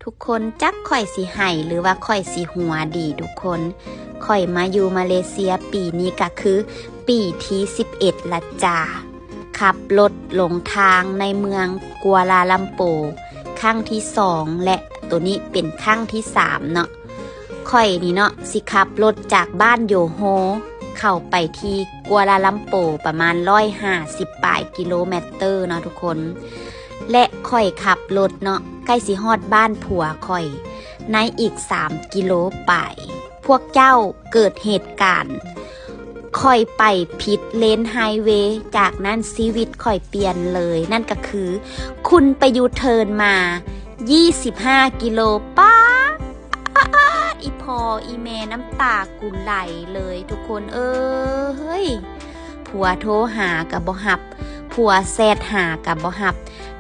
ທຸກຄົນ ຈັກຂ້ອຍຊິໄຫ້ ຫຼືວ່າຂ້ອຍຊິຫົວດີທຸກຄົນ? ຂ້ອຍມາຢູ່ມາເລເຊຍປີນີ້ກະຄືປີທີສິບເອັດລະຈ້າ. ຂັບລົດຫຼົງທາງໃນເມືອງກົວລາລຳໂປຄັ້ງທີສອງ ແລະ ໂຕນີ້ເປັນຄັ້ງທີສາມເນາະ. ຂ້ອຍນີ້ເນາະ ຊິຂັບລົດຈາກບ້ານໂຢໂຮ ເຂົ້າໄປທີ່ກົວລາລຳໂປປະມານຮ້ອຍຫ້າສິບປາຍກິໂລແມັດເຕີເນາະທຸກຄົນ. ແລະ ຂ້ອຍຂັບລົດເນາະ ໃກ້ຊິຮອດບ້ານຜົວຂ້ອຍໃນອີກສາມກິໂລປາຍ. ພວກເຈົ້າ ເກີດເຫດການ ຂ້ອຍໄປຜິດເລນໄຮເວ, ຈາກນັ້ນຊີວິດຂ້ອຍປ່ຽນເລີຍ. ນັ້ນກະຄື ຄຸນໄປຢູເທີນມາ ຊາວຫ້າກິໂລ. ປ້າດ ອີ່ພໍ່ອີ່ແມ່ ນ້ຳຕາກູໄຫຼເລີຍທຸກຄົນເອີຍ. ຜົວໂທຫາກະບໍ່ຮັບ, ຜົວແຊັດຫາກະບໍ່ຮັບ.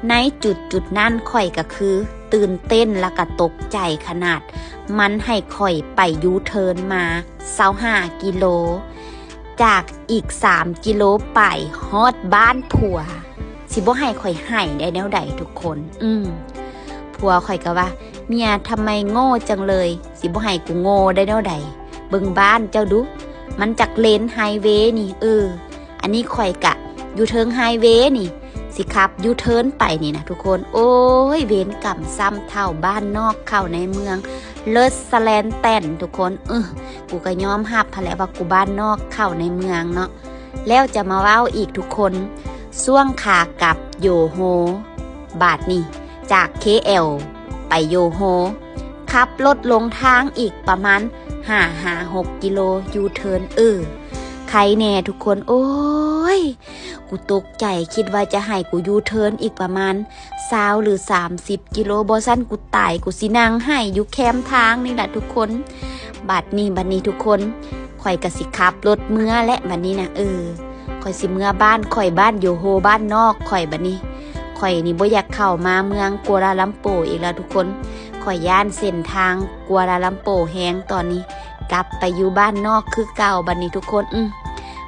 ໃນຈຸດໆນັ້ນ ຂ້ອຍກະຄືຕື່ນເຕັ້ນ ລະກະຕົກໃຈຂະໜາດ. ມັນໃຫ້ຂ້ອຍໄປຢູເທີນມາ ຊາວຫ້າກິໂລ ຈາກອີກສາມກິໂລປາຍຮອດບ້ານຜົວ. ຊິບໍ່ໃຫ້ຂ້ອຍໄຫ້ໄດ້ແນວໃດທຸກຄົນ? ອືມ ຜົວຂ້ອຍກະວ່າ ເມຍ ທຳໄມໂງ່ຈັງເລີຍ? ຊິບໍ່ໃຫ້ກູໂງ່ໄດ້ແນວໃດ? ເບິ່ງບ້ານເຈົ້າດຸ ມັນຈັກເລນໄຮເວນີ້. ເອີ ອັນນີ້ຂ້ອຍກະຢູ່ເທິງໄຮເວນີ້ ຊິຂັບຢູເທີນໄປນີ້ນະທຸກຄົນ. ໂອ້ຍ ເວນກຳຊ້ຳເຖົ້າ ບ້ານນອກເຂົ້າໃນເມືອງ ເລີດສະແລນແຕ່ນທຸກຄົນ. ເອີ ກູກະຍອມຮັບຫັ້ນແຫຼະວ່າກູບ້ານນອກເຂົ້າໃນເມືອງເນາະ. ແລ້ວຈະມາເວົ້າອີກທຸກຄົນ, ຊ່ວງຂາກັບໂຢໂຮ ບາດນີ້ ຈາກເຄແອວໄປໂຢໂຮ ຂັບລົດຫຼົງທາງອີກປະມານຫ້າຫາຫົກກິໂລ ຢູເທີນ. ເອີ ໄຄແນ່ທຸກຄົນ. ໂອ້ຍ ກູຕົກໃຈ ຄິດວ່າຈະໃຫ້ກູຢູເທີນອີກປະມານຊາວຫຼືສາມສິບກິໂລ ບໍ່ຊັ້ນກູຕາຍ ກູຊິນັ່ງໄຫ້ຢູ່ແຄມທາງນີ້ລະທຸກຄົນ. ບາດນີ້ ບາດນີ້ທຸກຄົນ ຂ້ອຍກະຊິຂັບລົດເມືອແຫຼະບາດນີ້ນະ. ເອີ ຂ້ອຍຊິເມືອບ້ານຂ້ອຍ ບ້ານໂຢໂຮ ບ້ານນອກຂ້ອຍບາດນີ້. ຂ້ອຍນີ້ບໍ່ຢາກເຂົ້າມາເມືອງກົວລາລຳໂປອີກແລ້ວທຸກຄົນ. ຂ້ອຍຢ້ານເສັ້ນທາງກົວລາລຳໂປແຮງຕອນນີ້. ກັບໄປຢູ່ບ້ານນອກຄືເກົ່າບາດນີ້ທຸກຄົນ. ອືມ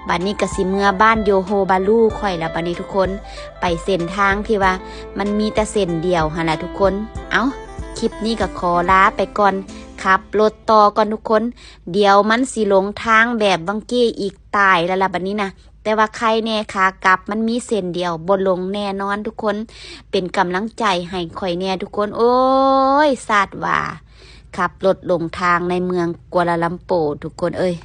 ບາດນີ້ກະຊິເມືອບ້ານໂຢໂຮບາລູຂ້ອຍລະບາດນີ້ທຸກຄົນ. ໄປເສັ້ນທາງທີ່ວ່າມັນມີແຕ່ເສັ້ນດຽວຫັ້ນລະທຸກຄົນ. ເອົ້າ ຄລິບນີ້ກະຂໍລາໄປກ່ອນ ຂັບລົດຕໍ່ກ່ອນທຸກຄົນ. ດຽວມັນຊິຫຼົງທາງແບບຫວ່າງກີ້ອີກ ຕາຍແລ້ວລະບາດນີ້ນະ. ແຕ່ວ່າໄຄແນ່ ຂາກັບມັນມີເສັ້ນດຽວ ບໍ່ຫຼົງແນ່ນອນທຸກຄົນ. ເປັນກຳລັງໃຈໃຫ້ຂ້ອຍແນ່ທຸກຄົນ. ໂອ້ຍ ຊາດວ່າ ຂັບລົດຫຼົງທາງໃນເມືອງກົວລາລຳໂປທຸກຄົນເອີຍ.